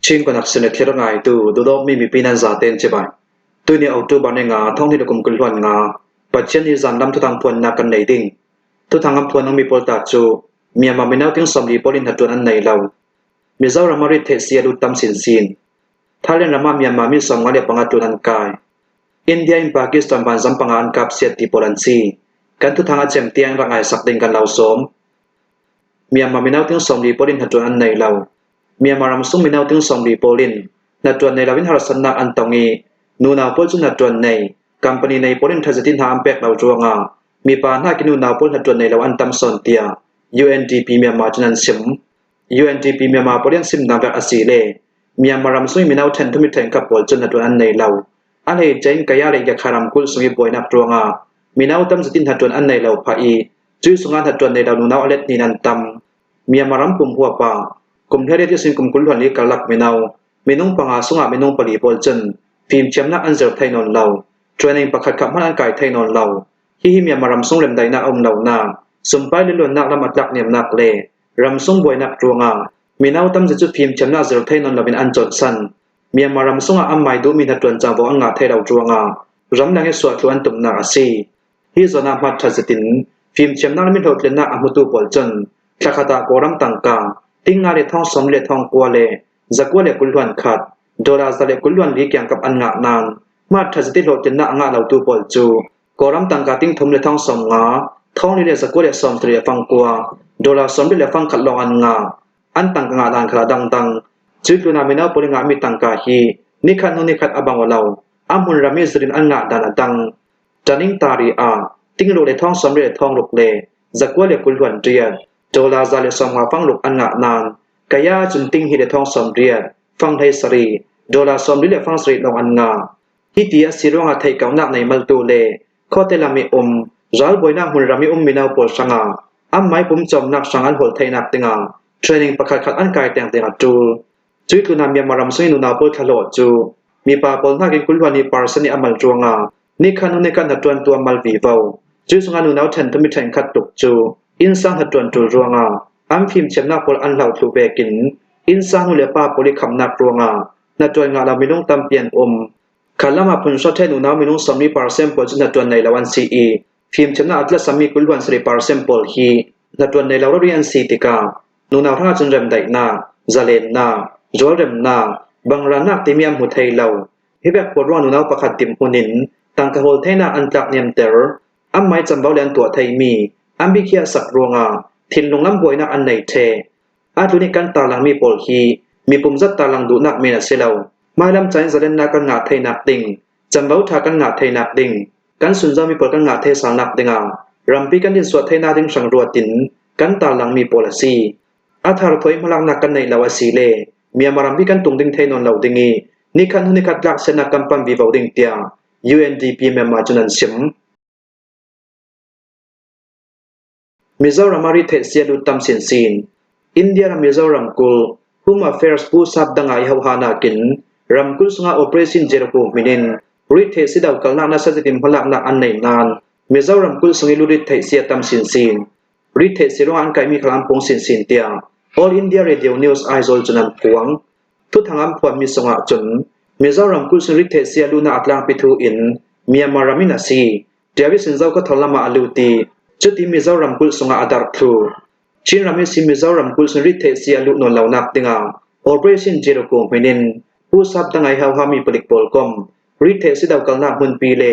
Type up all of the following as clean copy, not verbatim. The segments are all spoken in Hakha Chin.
Chin konak sin le thil ngaitu duhdawtmi mipi nan zaten cibai. Tuni October ni nga thawng ni kum kul hluan nga Pathian nih zanlam thuthang phuannak kan nei ding. Thuthang an phuan mi pawl ta cu Myanmar mino ting 40 pawl in hnaṭuan an nei lo. Mizoram ah rit theih si a lut tam sinsin. Thailand ram ah Myanmar mi 55 ṭuan an kai. India in Pakistan vanzam panga an kap siat ti pawl an si. Kan thuthang a cem tiang rak ngai sak ding kan lo sawm. Myanmar mino ting 40 pawl in hnaṭuan an nei lo. Myanmar ram sung mino ting 40 pawl in hnaṭuan nei loin harsatnak an tong i nunau pawl cu hnaṭuan nei, company nei pawl in ṭhazetin hna an pek lo ruangah mipa hna ki nunau pawl hnaṭuan nei lo an tam sawn tiah UNDP Myanmar cun an chim. UNDP Myanmar pawl an simnak vek a si le Myanmar ram sung i mino ṭhenthum i ṭhenkhat pawl cu hnaṭuan an nei lo. A hleice in Kaya le Yakha ramkulh sung i buainak ruangah mino tam zetin hnaṭuan an nei lo phah i cu sungah hnaṭuan nei lo nunau a let hnin an tam. Myanmar ram pum huap ah kum 18 sin kum 20 hluan i karlak mino minung panga sungah minung pali pawl cun fimthiamnak an zir thai nawn lo. Training pakhat khat hmanh an kai thai nawn lo. Hihi Myanmar ram sung remdaihnak a um lonak, sumpai le luannak lam a tlak niamnak le ramsung buainak ruangah mino tampi cu fimthiamnak zir thai nawn loin an cawlhsan. Myanmar ram sungah an mai duhmi hna ṭuan cangvo an ngah thai lo ruangah ramdang i suahthlu an tumnak a si. Hi zawn ah hmat ṭhat zetin fimthiamnak le mihlawhtlinnak a hmutu pawl cun thlakhat ah Kawlram tangka tingnga le thong sawm le thong kua le zakua le kul hluan khat dollar za le kul hluan li kiangkap an ngah nain hmat ṭhat zeti hlawhtlinnak a ngah lotu pawl cu Kawlram tangka ting thum le thong sawm nga, thong li le zakua le sawm sarih le fang kua, dollar sawm le fang khat lawng an ngah. An tangka ngah dan kha a dangdang. Cu tlun ah mino pawl i ngahmi tangka hi nikhat hnu nikhat a bang lo. A hmun ram i zurin an ngah dan a dang. Ṭaning tari ah tingruk le thong sawm le thong ruk le zakua le kul hluan riat, dollar za le sawm nga fang ruk an ngah nain kaya cun ting hi le thong sawm riat, fang hlei sarih, dollar sawm li le fang sarih lawng an ngah. Hiti a si ruangah theihkauhnak nei maltu le khuate lam i um ralbawinak hmunram i um mino pawl hrangah an maipum cawmnak hrang an hawl theihnak dingah training pakhatkhat an kai teng ding a ṭul. Cui tlun ah Myanmar ram sung i nunau pawl thlahlawh cu mipa pawl hnakin kulhuan i parsan i a mal ruangah nikhat hnu nikhat hnaṭuantu a mal vivo. Cu sungah nunau ṭhenthum i ṭhenkhat tluk cu innsang hnaṭuan ṭul ruangah an fimthiamnak pawl an hlohthlu vekin innsang nu le pa pawl i khamnak ruangah hnaṭuan ngah lo minung tampi an um. Khalam ah phun hrawt he nunau minung 40% pawl cu hnaṭuan nei lo an si i fimthiamnak a tlasami kulhuan 7% pawl hi hnaṭuan nei lo rori an si tikah nunau hrangah cun remdaihnak, zalennak, rualremnak, bangrannak timi an hmu thei lo. Hi vek pawl ruang nunau pakhat dimhmun in tangka hawl theinak an tlak niamter. An mai cambo le an tuah theimi an bikhiah sak ruangah thinlung lam buainak an nei ṭheh. Atu nih kan tarlangmi pawl hi mipum zat tarlang duhnak men a si lo. Hmailam ca in zalennak kan ngah theinak ding, canvo ṭha kan ngah theinak ding, kan sunzami pawl kan ngah thei salnak dingah rampi kan dinsuah theinak ding hrang ruat in kan tarlangmi pawl a si. A thar thawi hmalaknak kan neih lo a si le Myanmar rampi kan tung ding thei nawn lo ding i nikhat hnu nikhat tlak siannak kan pam vivo ding tiah UNDP Myanmar cun an chim. Mizoram ah rit-theih lut tam sinsin. India ram Mizoram kulh Home Affairs Pu Sapdanga i hoha nakin ramkulh sungah Operation Jericho min in rit-theih si dokalnak nasa zetin hmalaknak an nei nain Mizoram kulh sung i lu rit-theih si a tam sinsin. Rit-theih si ruangah an kaimi khal an pung sinsin tiah All India Radio News Aizawl cun an phuang. Thuthang an phuanmi sungah cun Mizoram kulh sung rit-theih si a luhnak a tlangpi thu in Myanmar ram in a si. David sin zo ka thol lam ah a lut i cuti Mizo ramkulh sungah a darh thlu. Chin ram i si Mizo ramkulh sin rittheih si a luh nawn lonak dingah Operation Jericho hmin in Pu Sap Dangai Hauhami palik pawl kom, rittheih si dokalnak hmunpi le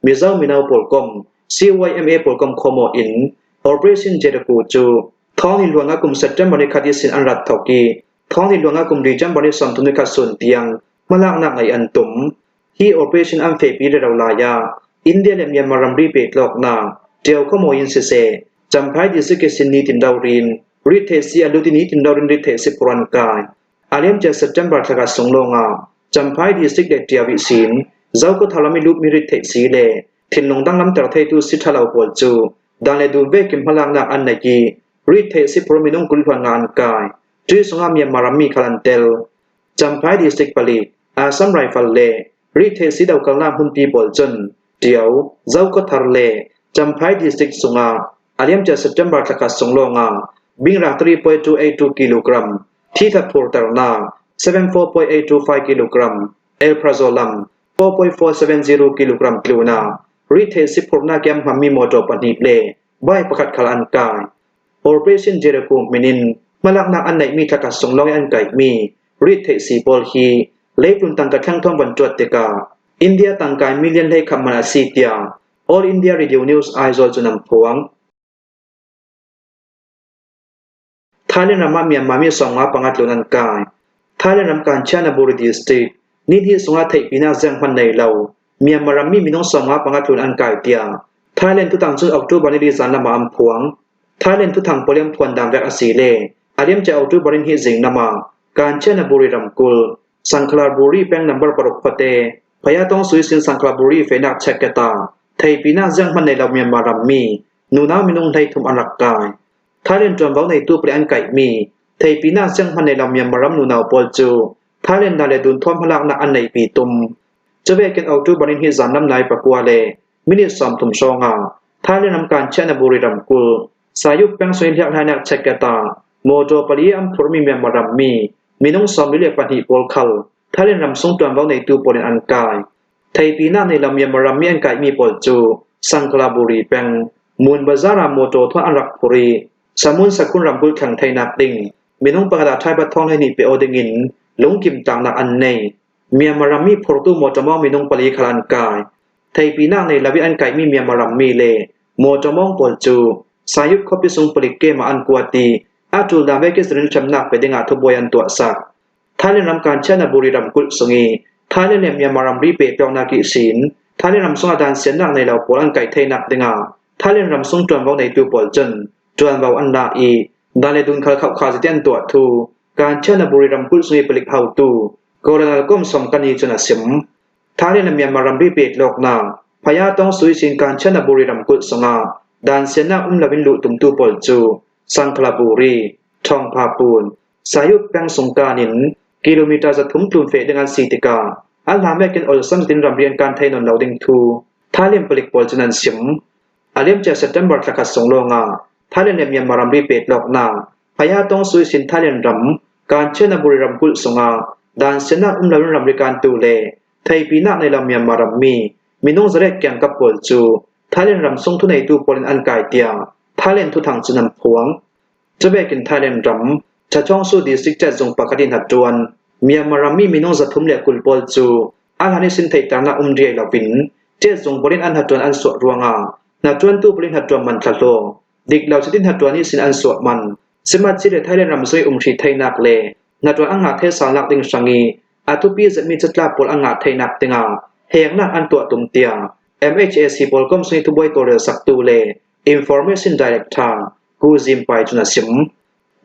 Mizo mino pawl kom, CYMA pawl kom khawmawh in Operation Jericho cu thawng ni luang ah kum September ni khat i sin an rat thawk i thawng ni luang ah kum December ni 30 ni khat sun tiang hmalaknak ngei an tum. Hi operation an fehpi rero lai ah India le Myanmar ramri pehtlawknak Ṭio khuamawi in siseh, Champhai district i sin nitin rorin ritheh-si a lut i nitin rorin ritheh-si phur an kai. A liamcia September thla ka sung lawngah Champhai district le Ṭio i sin Zokhawthar lam i lutmi ritheh-si le thinlung danglamter theitu si ṭhalo pawl cu dan le dum vekin hmalaknak an neih i ritheh-si phur minung 20 hluan nga an kai. Ṭi sungah Myanmar rammi khal an tel. Champhai district palik, Assam Rifle le Ritheh dokalnak hmunpi pawl cun Ṭio, Zokhawthar le Champhai district sungah a liamcia September thla khat sung lawngah bingrang 3.282 kilogram thithat phurternak 74.825 kilogram, Alprazolam 4.470 kilogram tluna rithei siphurhnak i an hmanmi motor pahnih le bike pakhat khal an kai. Operation Jericho min in hmalaknak an neihmi thlakhat sung lawng i an kaihmi rittheih sii pawl hi leitlun tangka thlengthuam van ṭuat tikah India tangka in million 13 man a si tiah All India Radio News Aizawl cun an phuang. Thailand ram ah Myanmar mi 55 tlun an kai. Thailand ram Kanchanaburi district nihnih sungah theihpinak zeihmanh nei lo Myanmar ram mi minung 55 tlun an kai tiah Thailand tutang cun October nili zan lam ah an phuang. Thailand tuthang pawl an phuan dan vek a si le a liamcia October in hi zing lam ah Kanchanaburi ramkulh Sangkhlaburi peng number 6 khuate Phayatong Suisin Sangkhlaburi fenak check-et ah theihpinak zeihmanh nei lo Myanmar ram mi nunau minung 33 an rak kai. Thailand ṭuanvo neitu pali an kaihmi theihpinak zeihmanh nei lo Myanmar ram nunau pawl cu Thailand hna le dunthuam hmalaknak an neihpi tum. Cuvekin October in hi zan lam nai 9 le minute 30 hrawng ah Thailand ram Kanchanaburi ramkulh Sayup peng sui hliakhlainak check-et ah motor pali an phurmi Myanmar rammi minung 42 pawl khal Thailand ram sung ṭuanvo neitu pawl in an kai. Theipinak nei lo Myanmar rammi an kaihmi pawl cu Sangkhlaburi peng Moon Bazar ah motor thawh an rak phur i Samun Sakhun ramkulh thlang theinak ding minung pakhat ah Thai-baht thong 12 pe aw dingin lungkim tlangnak an nei. Myanmar rammi phortu motor mawng minung pali khal an kai. Theipinak nei lo i an kaihmi Myanmar rammi le motor mawng pawl cu Sayup khuapi sung palik kem ah an kuat i a ṭuldan vekis rin hremnak pe dingah thubuai an tuahsak. Thailand ram Kanchanaburi ramkulh sung i Thailand le Myanmar ramri pehtlawknak i sin Thailand ram sungah dansiannak nei lo pawl an kaih theinak dingah Thailand ram sung ṭuanvo neitu pawl cun ṭuanvo an lak i dan le dun khal khauhkha ziti an tuah thu Kanchanaburi ramkulh sung i palik haotu Colonel Kom Somkani cun a sim. Thailand le Myanmar ramri pehtlawknak Phayatong Suisin Kanchanaburi ramkulh sungah dansiannak um loin luh tumtu pawl cu Sangkhlaburi, Thongphapun, Sayup peng sungkaan in kilometer 300 tlun feh ding an si tikah an hla in olsam tin ramri an kan thei nawn lo ding thu Thailand palik pawl cun an sim. A liamcia September thla khat sung lawngah Thailand le Myanmar ramri petlawknak Phayatong Suisin Thailand ram Kanchanaburi ramkulh sungah dansianak um loin ramri kantu le theipinak nei lo Myanmar rammi minung zaret kiangkap pawl cu Thailand ram sung thuneitu pawl in an kai tiah Thailand thuthang cun an phuang. Cubekin Thailand ram Chachongsu District zung pakhat in a ṭuan. Myanmar rammi minung 320 pawl cu a hlan i sin theihternak um riai loin ṭetzung pawl in an hnaṭuan an suah ruangah hnaṭuantu pawl in hnaṭuan man thlahlawh dik lo cutin hnaṭuan i sin an suah man sihmanhsehlaw Thailand ram sui um hri theinak le hnaṭuan an ngah thei salnak ding hrang i a thupi zetmi catlap pawl an ngah theinak dingah heknak an tuah tum tiah MHAC pawl komsui thubuai tawlrel saktu le Information Director Ku Zimpai cun a sim.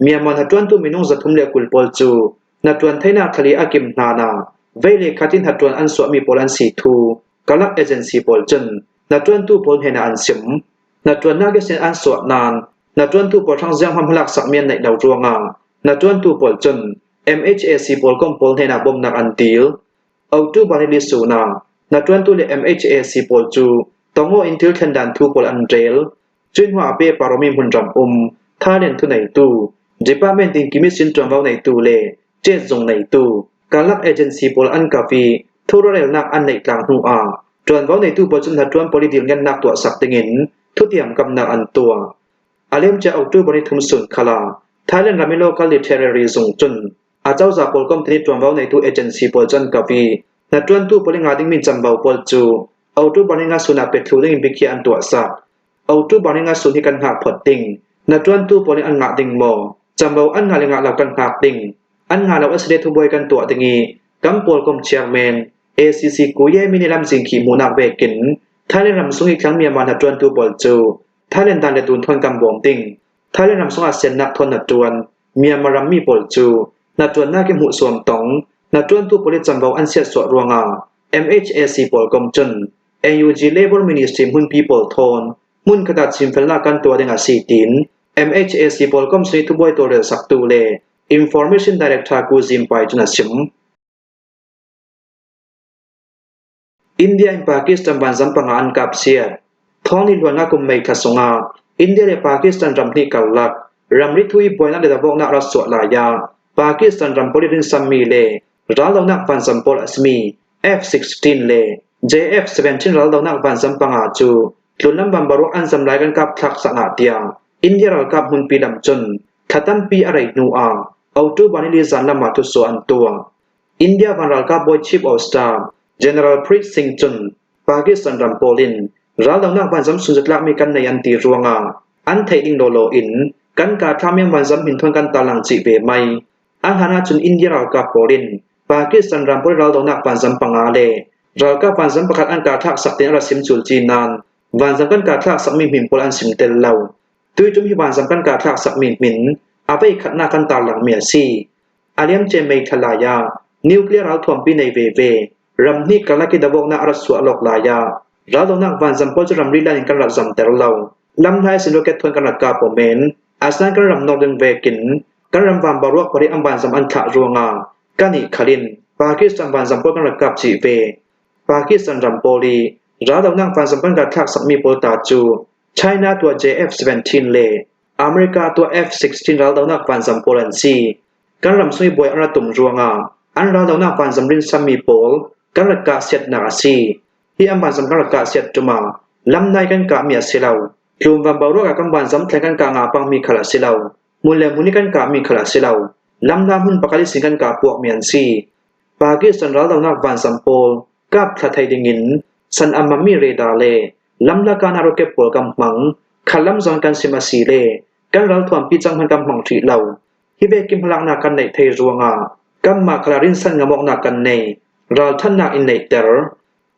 Myanmar hnaṭuantu minung 320 pawl cu hnaṭuan theinak thlali a kim hna na vei le khat in hnaṭuan an suahmi pawl an si thu Kalak agency pawl cun hnaṭuantu pawl hnenah an sim. Hnaṭuannak i sin an suah nain hnaṭuantu pawl hrang zianghmam hmalak sakmi an neih lo ruangah hnaṭuantu pawl cun MHAC pawl kom pawl hnenah bawmhnak an dil. Autu Banili Suna hnaṭuantu le MHAC pawl cu tongaw in thil thlen dan thu pawl an rel. Cun hnuah pe paromi hmunram um Thailand thuneitu, department in kimi sin ṭuanvo neitu le ṭetzung neitu karlak agency pawl an kap i thurelnak an neih tlang hnu ah ṭuanvo neitu pawl cu hnaṭuan pawl i dirngennak tuahsak dingin thutiamkamnak an tuah. A liamcia October ni thum sun khal ah Thailand ram i local literary zung cun acozah pawl komh tini ṭuanvo neitu agency pawl cu an kap i hnaṭuantu pawl i ngah dingmi camvo pawl cu October ni nga sun ah pethlu dingin biakhiah an tuahsak. October ni nga sun hi kan hngah phot ding. Na ṭuantu pawl nih an ngah ding maw? Camvo an ngah le ngah lo kan hngak ding. An ngah lo a si le thubuai kan tuah ding i kan pawl kom chairman ACC Kuye mini lamzing khi hmuhnak vekin Thailand ram sung i thlang Myanmar hna ṭuantu pawl cu Thailand dan le dun thawn kan bawm ding. Thailand ram sungah siannak thawn na ṭuan. Myanmar rammi pawl cu na ṭuannak i hmuhsuam tong, na ṭuantu pawl i camvo an siatsuah ruangah MHAC pawl kom cun NUG Labor Ministry hmunpi pawl thawn hmunkhat ah chimfelnak kan tuah ding a si tiin MHAC pawl kom sui thubuai tawlrel saktu le Information Director Ku Zim Pai cun a chim. India in Pakistan vanzam panga an kap siat. Thawng ni luan kum May thla sungah India le Pakistan ramhnih karlak ramri thui buainak le davoknak rak suah lai ah Pakistan ram pawl i rinsammi le raldohnak vanzam pawl a simi F-16 le JF-17 raldohnak vanzam panga cu tlunlam vanbaruak an zam lai kan kap thlak cangah tiah India ralkap hmunpi lam cun thla tampi a rei hnu ah October nili zanlam ah thusaw an tuah. India van ralkap bawi Chief of Staff General Preet Singh cun Pakistan ram pawl in raldohnak vanzam sunzatlakmi kan nei an ti ruangah an theih ding lawlaw in kan kaa thlami vanzam hminthawn kan tarlang chih ve mai. A hlan ahcun India ralkap pawl in Pakistan ram pawl raldohnak vanzam panga le ralkap vanzam pakhat an kaa thlak sak tiin a ra sim culci nain vanzam kan kaa thlak sakmi hmin pawl an sim tel lo. Tuitum hi vanzam kan kaa thlak sakmi hmin a voikhatnak kan tarlangmi a si. A liamcia May thla lai ah nuclear ralthuampi nei veve ramhnih karlak i dawawknak a rat suah lawk lai ah raldohnak vanzam pawl cu ramri lan in kan rak zamter lo. Lamhnai sin rocket thawn kan rak kah po men. Asinain kan ram nok ding vekin kan ram van boruak pari an vanzam an thlah ruangah kan i khal in Pakistan vanzam pawl kan rak kap chih ve. Pakistan ram pawl i raldohnak vanzam kan rak thlak sakmi pawl ta cu China tuah JF-17 le America tuah F-16 raldohnak vanzam pawl an si. Kan ram sung i buai an rak tum ruangah an raldohnak vanzam rinsammi pawl kan rak kah siatnak a si. Hi an vanzam kan rak kah siat ṭum ah lamnai kan kahmi a si lo. Tlumvan boruak ah kan vanzam thleng kan kah nga pangmi khal a si lo. Hmun le hmun i kan kahmi khal a si lo. Lamhla hmun pakhat i sin kan kah puakmi an si. Pakistan raldohnak vanzam pawl kap thla thei dingin san a mammi radar le lamhla kahnak rocket pawl kan hmang. Kha lam zong kan sim a si le kan ralthuampi cang hmanh kan hmang hrih lo. Hi vekim hmalaknak kan neih thei ruangah kanmah khala rinsan ngamawknak kan nei. Ralthannak in neihter.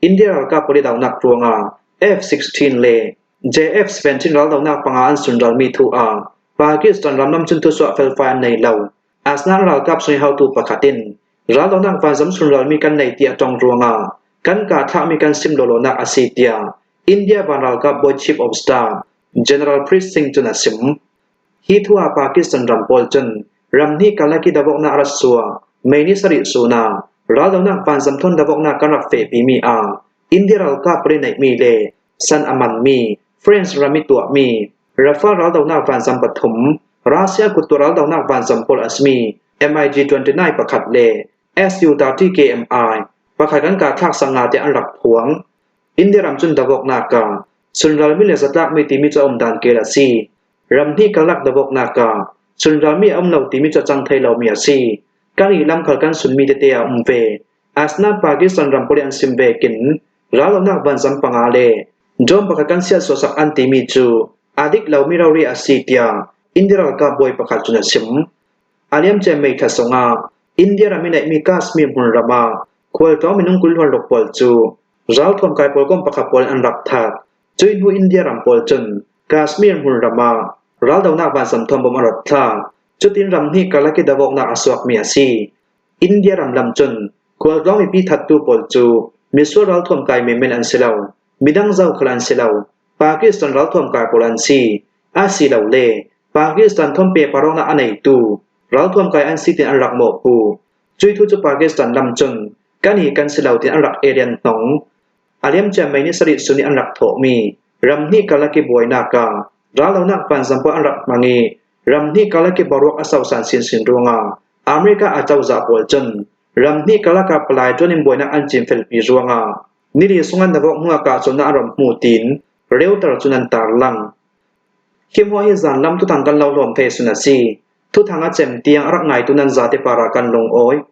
India ralkap pawl i dohnak ruangah F-16 le JF-17 raldohnak panga an sunralmi thu ah Pakistan ram lam cun thusuah felfai an nei lo. Asnain ralkap sungihautu pakhat in raldohnak vanzam sunralmi kan nei ti a tong ruangah kan kaa thlahmi kan sim lawlawnak a si tiah India van ralkap bawi Chief of Staff General Preet Singh cun a sim. Hi thu ah Pakistan ram pawl cun ramhnih karlak i dawhawknak a rat suah May ni sarih sun ah raldohnak vanzam thawn dawhawknak kan rak fehpimi ah India ralkap pawl i neihmi le san a manmi France ram i tuahmi Rafale raldohnak vanzam pathum, Russia kuttuah raldohnak vanzam pawl a simi MiG-29 pakhat le Su-30 KMI pakhat kan kahthlak sanga tiah an rak phuang. India ram cun dawhawknak ah sunralmi le zatlakmi timi cu a um dan kel a si. Ramhnih karlak dawhawknak ah sunralmi a um lo timi cu a cang thai lomi a si. Kan i lamkhal kan sunmi tete a um ve. Asinain Pakistan ram pawl i an sim vekin raldohnak vanzam panga le drone pakhat kan siah sawsak an timi cu aa dik lomi rori a si tiah India ralkap bawi pakhat cun a chim. A liamcia May thla sungah India ram i neihmi Kashmir hmunram ah khualtlawng minung 20 ruk pawl cu ralthuam kai pawl kom pakhat pawl an rak that. Cui hnu India ram pawl cun Kashmir hmunram ah raldohnak vanzam thuam bom a rat thla. Cutin ramhnih karlak i dawawknak a suakmi a si. India ram lam cun khualtlawng mipi thattu pawl cu misual ralthuam kai menmen an si lo, midang zokhal an si lo, Pakistan ralthuam kai pawl an si. Asilole Pakistan thawmpe parona a neitu ralthuam kai an si tiin an rak mawhpu. Cui thu cu Pakistan lam cun kan hi kan si lo tiin an rak alien hnong. A liamcia May ni sarih sun i an rak thawhmi ramhnih karlak i buainak ah raldohnak vanzam pawl an rak hmang i ramhnih karlak i boruak a sosan sinsin ruangah America acozah pawl cun ramhnih karlak ah palai ṭuan in buainak an cinfelpi ruangah nili sung an navok hnu ah kahcawnnak an ram hmu tiin Reuters cun an tarlang. Hi hmuah hi zanlam tuthang kan lo hlawm thei sun a si. Thuthang a cem tiang a rak ngaitu nan zate par ah kan lungawi.